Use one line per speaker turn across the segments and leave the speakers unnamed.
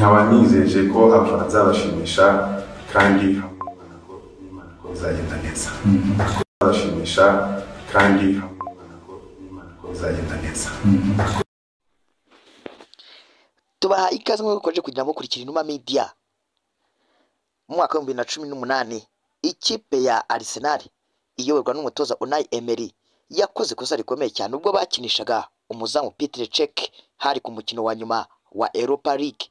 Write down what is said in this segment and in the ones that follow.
Nkaba nizeje ko abafana nzabashimisha kandi hamwe n'Imana ko bizagenda neza. Nzabashimisha kandi hamwe n'Imana ko bizagenda neza.
Tubaha ikaze nk'uko dukomeje kugenda mukurikira Inuma Media. Mu mwaka wa 2018, ikipe ya Arsenal iyoborwa n'umutoza Unai Emery yakoze ikosa rikomeye cyane ubwo bakinishaga umuzamu Petr Cech. Hari ku mukino wa nyuma wa Europa League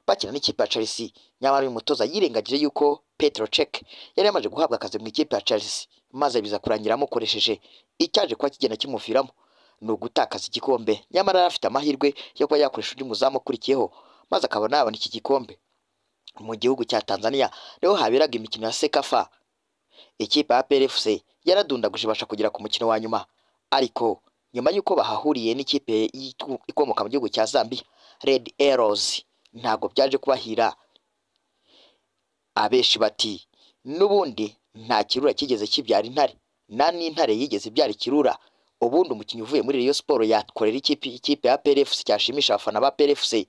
bakina n'ikipe ya Chelsea. Nyamara uyu mutoza yirengagije yuko Petr Cech yari yamaze guhabwa akazi mu ikipe ya Chelsea, maze biza kurangira amukoresheje. Icyaje kuba kigenda kimuviramo ni ugutakaza igikombe. Nyamara yari afite amahirwe yo kuba yakoresha undi muzamu ukurikiyeho, maze akaba yabona iki gikombe. Mu gihugu cya Tanzania niho haberaga imikino ya CECAFA. Ikipe ya APR FC yaradundaguje, ibasha kugera ku mukino wa nyuma, ariko nyuma y'uko bahahuriye n'ikipe ikomoka mu gihugu cya Zambia, Red Arrows, ntabwo byaje kubahira. Abenshi bati n'ubundi nta kirura kigeze kibyara intare, nta n'intare yigeze ibyara ikirura. Ubundi umukinnyi uvuye muri Rayon Sport yakorera ikipe ya APR FC cyashimisha abafana ba APR FC?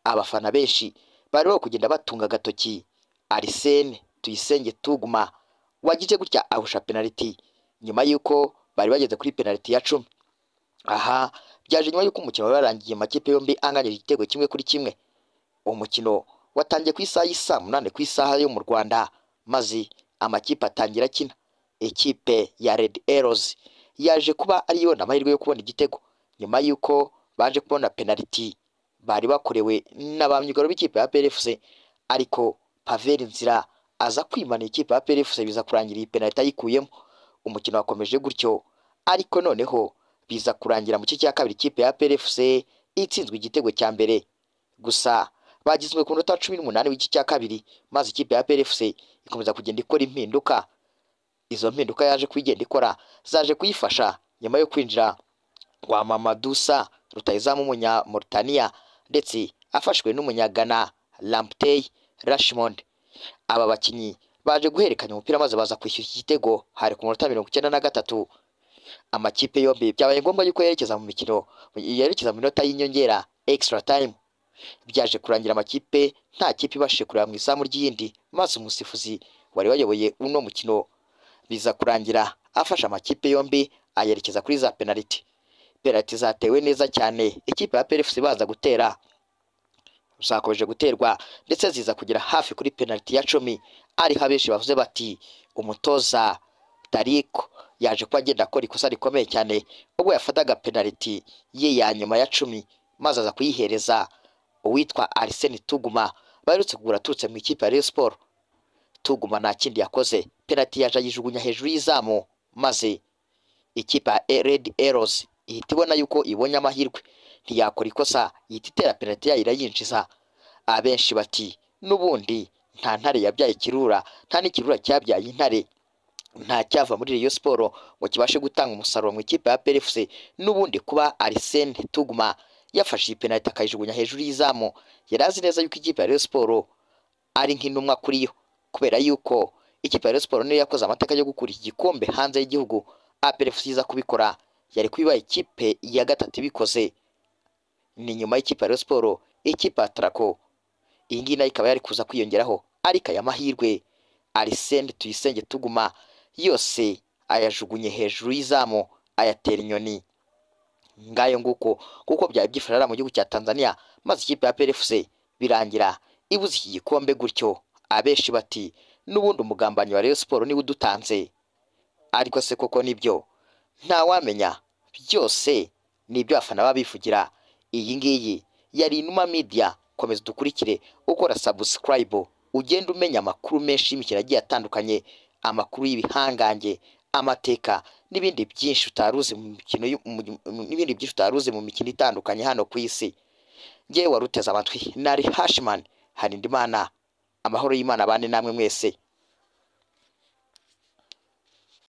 Abafana benshi bari bari kugenda batunga agatoki Arsene Tuyisenge Tuguma wagize gutya ahusha penaliti nyuma y'uko bari bageze kuri penaliti ya 10. Aha byaje nyuma y'uko umukino wari warangiye amakipe yombi anganyije igitego 1-1. Umukino watangiye ku isaha y'isaa 8 ku isaha yo mu Rwanda, maze amakipe atangira akina. Ikipe ya Red Arrows yaje kuba ariyo amahirwe yo kubona igitego nyuma y'uko baje kubona penaliti bari bakorewe na ba myugariro b'ikipe ya APR FC, ariko Pavel Nzira aza kwimana ikipe ya APR FC, biza kurangira iyi penaliti ayikuyemo. Umukino wakomeje gutyo, ariko noneho biza kurangira mu gice cya kabiri ikipe ya APR FC itsinzwe igitego cya mbere. Gusa bagizwe ku munota wa 18 w'igice cya kabiri, maze ikipe ya APR FC ikomeza kugenda ikora impinduka. Izo mpinduka yaje kugenda ikora zaje kuyifasha nyuma yo kwinjira kwa Mamadou Sarr, rutahizamu w'umunya Mauritania, ndetse afashwe n'umunyagana Lamptey Rashmond. Aba bakinnyi baje guhererekanya umupira maze baza kwishyura iki gitego. Hari ku munota 93. Amakipe yombi byabaye ngombwa yuko yerekeza mu mikino, yerekeza mu minota y'inyongera, extra time. Byaje kurangira amakipe nta kipe ibashije kureba mu izamu ry'iyindi, maze umusifuzi wari wayoboye uno mukino biza kurangira afashe amakipe yombi ayerekeza kuri za penaliti. Penaliti zatewe neza cyane, ikipe ya APR FC baza gutera, zakomeje guterwa ndetse ziza kugera hafi kuri penaliti ya 10, ariho abenshi bavuze bati umutoza Tariko yaje kuba agenda akora ikosa rikomeye cyane ubwo yafataga penaliti ye ya nyuma ya 10, maze aza kuyihereza uwitwa Arsene Tuguma baherutse kugura aturutse mu ikipe ya Rayon Sport. Tuguma nta kindi yakoze, penaliti yaje ayijugunya hejuru y'izamu, maze ikipe ya Red Arrows ihita ibona yuko ibonye amahirwe, ntiyakora ikosa, ihita itera penaliti yayo irayinjiza. Abenshi bati n'ubundi nta ntare yabyaye ikirura, nta n'ikirura cyabyaye intare. Nta cyava muri Rayon Sport ngo kibashe gutanga umusaruro mu ikipe ya APR FC. N'ubundi kuba Arsene Tuguma yafashe iyi penaliti akayijugunya hejuru y'izamu, yari azi neza yuko ikipe ya Rayon Sport ari nk'intumwa kuri yo, kubera yuko ikipe ya Rayon Sport niyo yakoze amateka yo gukura iki gikombe hanze y'igihugu. APR FC iza kubikora yari kuba ikipe ya gatatu ibikoze, ni nyuma y'ikipe ya Rayon Sport, ikipe ya Atraco, iyi ngiyi nayo ikaba yari kuza kwiyongeraho. Ariko aya mahirwe Arsene Tuyisenge Tuguma yose ayajugunye hejuru y'izamu, ayatera inyoni. Ngayo nguko kuko byari byifashe mu gihugu cya Tanzania, maze ikipe ya APR FC birangira ibuze iki gikombe gutyo. Abenshi bati n'ubundi umugambanyi wa Rayon Sport niwe udutanze. Ariko se koko nibyo? Ntawamenya, byose ni ibyo abafana baba bivugira. Iyi ngiyi yari Inuma Media. Komeza dukurikire, ukora subscribe, ugenda umenya amakuru menshi y'imikino agiye atandukanye, amakuru y'ibihangange, amateka n'ibindi byinshi utaruzi mu mikino n'ibindi byinshi utaruzi mu mikino itandukanye hano ku isi. Ngewe wari uteze amatwi nari Hashman Harindimana. Amahoro y'Imana abane namwe mwese.